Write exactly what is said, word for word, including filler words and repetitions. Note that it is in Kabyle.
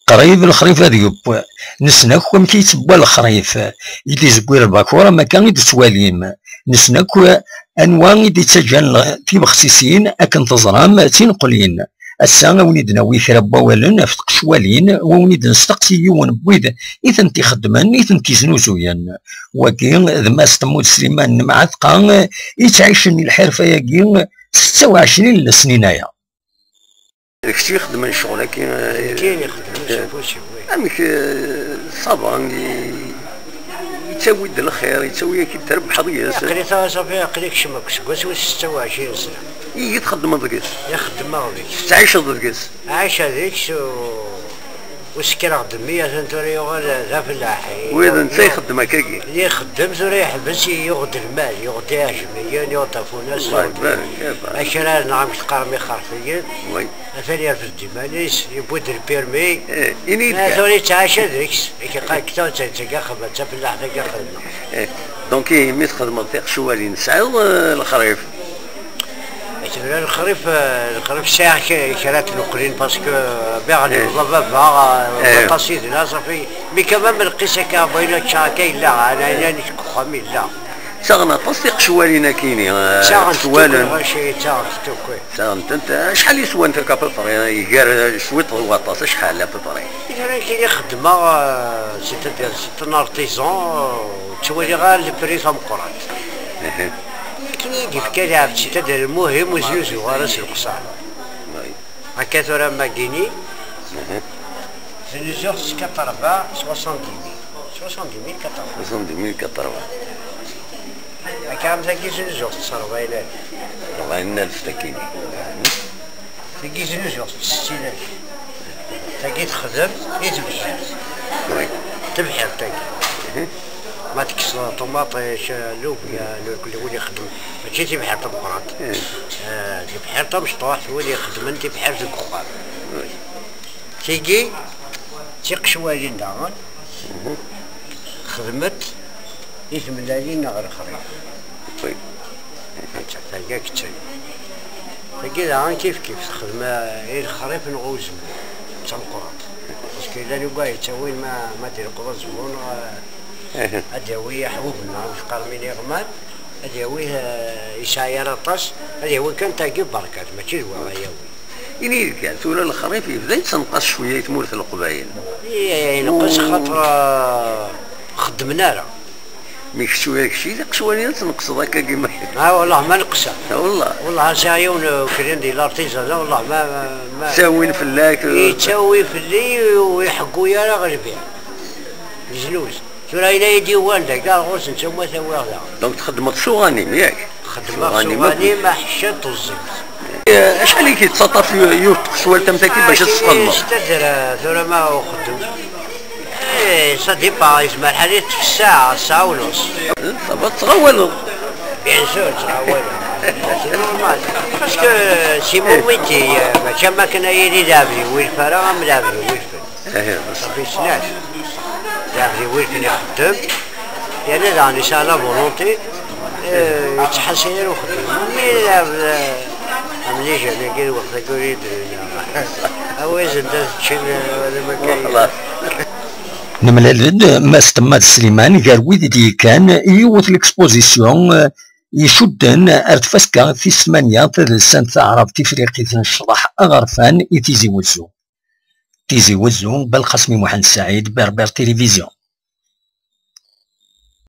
Qrib lexrif ad yeww. Nessen akk amek i yettewwa lexrif. I d-izewwi lbakur am akka i d-tettwalim. Nessen akk anwa i d-ittaǧǧan l-, tibexsisin akken teẓram d tineqlin. Ass-a, a wen-id-nawi kra n wawalen ɣef tqecwalin, u a wen-id-nesteqsi yiwen n wid i tent-ixeddmen, i tent-iznuzuyen. Wagi d Mass Ṭemmud Sliman n Mɛatqa, yettɛicen i lḥirfa-agi setta u ɛecrin n lesnin aya. D kečč i ixeddmen ccɣel-agi? Nekkin ixeddmen s ufus-iw, wi. Amek, eh, ṣṣaba, i-, yettawi-d lxir, yettawi-ak-id trebḥeḍ yis-s? Aql-i ta-, ṣafi, aql-i kecmeɣ seg wass wis setta u ɛecrin sna. I txeddmeḍ deg-s? I xeddmeɣ deg-s. Tettɛiceḍ deg-s? Ɛiceɣ deg-s u, u sekkreɣ-d mmi, atan tura yuɣal d afellaḥ. Wid netta ixeddem akkagi? Li ixeddem tura yeḥbes, yuɣ-d lmal, yuɣ-d iɛejmiyen, yuɣ-d afunas, Allah yuɣ-d ibarak, ibarak. Akrar neɣ amek teqqarem ixerfiyen. Atan yerfed-d iman-is, yewwi-d lpirmi. Eh, ini-yi-d kan. Tura yettɛaca deg-s. Akka, akka, d tafellaḥt-agi xedmeɣ. Eh, donc, ihi mi txedmeḍ tiqecwalin, tesɛiḍ, eh, lexrif? Tura lexrif, eh, lexrif sɛiɣ k-, kra n tneqlin, parce que, eh, bɣiɣ ad yebḍa baba, eh, aṭas yid-neɣ, ṣafi. Mi kan ma lqis akka, bɣiɣ ad ččeɣ akka yella, ɛni, ɛni, ɛni deg uxxam yella. Ttaɣen aṭas tiqecwalin akini, eh, ttaɣen-tent akk, ttaɣen-tent akk. Ttaɣen-tent, acḥal i swant akka à peu près, gar cwiṭ d waṭas, acḥal à peu près? Tura akini xeddmeɣ, eh, c'est-à-dire, c'est un artisan, eh, ur ttwaliɣ ara le prix tameqqrant. Akken i d-yefka lɛebd, c'est-à-dire, lmuhim ur znuzuɣ ara s leqsar. Akka tura magini, znuzuɣ s quatre-vingts, soixante-dix mille. Soixante-dix mille quatre-vingts. Soixante-dix mille quatre-vingts. Akka am tagi znuzuɣ s rebɛin alef. Rebɛin alef tagi. Tagi znuzuɣ s settin alef. Tagi texdem i tebḥirt. Oui. Tebḥirt tagi. Ma tekkseḍ ṭumaṭic, lubya, lukli, win ixeddem. Mačči tibḥirt tameqqrant. Eh, tibḥirt tamecṭuḥt, win ixeddmen tibḥirt deg uxxam. Oui. Tigi d tiqecwalin daɣen. Xedmet i tmellalin neɣ lexrif. Oui. Tagi akk d tagi. Tagi daɣen kif kif texdem, eh, i lexrif neɣ uzemmur. D tameqqrant. Parce que llan uga yettawin ma, ma d-ileqḍ azemmur neɣ, eh, ad d-yawi aḥbub neɣ amek qqaren iniɣman, ad d-yawi, eh, yesɛa ara aṭas, ad yawi kan tagi berkat, mačči d wa ara yawi. Ini-yi-d kan, tura lexrif yebda yettenqas cwiya i tmurt n Leqbayel. Ih, yenqes xaṭer, ah, xeddmen ara. Mi kečč tura kečč, tiqecwalin ad tneqseḍ akka gima. Ah, wallah ma neqseɣ. Ah, wallah. Wallah, sɛiɣ yiwen, uh, ukrin di l'artisanat, wallah ma, ma, ma. Ttawin fell-ak, uh, yettawi fell-i u iḥeggu ara ɣer lbiɛ. Yeznuz. Tura ayen ay d-yewwan d akka, ɣur-s netta ma t-awiɣ da. Donc txeddmeḍ s uɣanim, yak? Xeddmeɣ s uɣanim, aḥecca d tuẓẓift. Eh, acḥal i k-yettaṭṭaf yu-, yiwet tqecwalt am tagi bac ad tesxedmeḍ? C'est-à-dire, eh, tura ma uxeddem. Eh, ça dépend, yezmer lḥal i tefk ssaɛa, ssaɛa u nus. Eh, ça va, tettɣawaleḍ. Bien sûr, ttɣawaleɣ. C'est normal. Parce que c'est mon métier, eh, mačči am akken ad yili lɛebd iwilef ara am lɛebd iwilfen. Ihi, ṣṣeḥ. Ṣafi snat. Lɛebd iwilfen ixeddem, yerna daɣen yesɛa la volonté, eh, yettḥasay ar uxeddem. Mi lɛebd, eh, am les jeunes-agi lweqt-agi ur yedrin ara. Awi-asen-d ad ččen, eh, wala ma kan. Voilà. Nemlal-d Mass Ṭemmad Sliman gar wid i d-yekkan yiwet l'exposition, eh, icudden ar tfaska tis tmanya tadelsant taɛrabt tifriqit n ccḍeḥ aɣerfan i Tizi Wezzu. Tizi Wezzu, Belqasmi Muḥend Saɛid, Berber Télévision.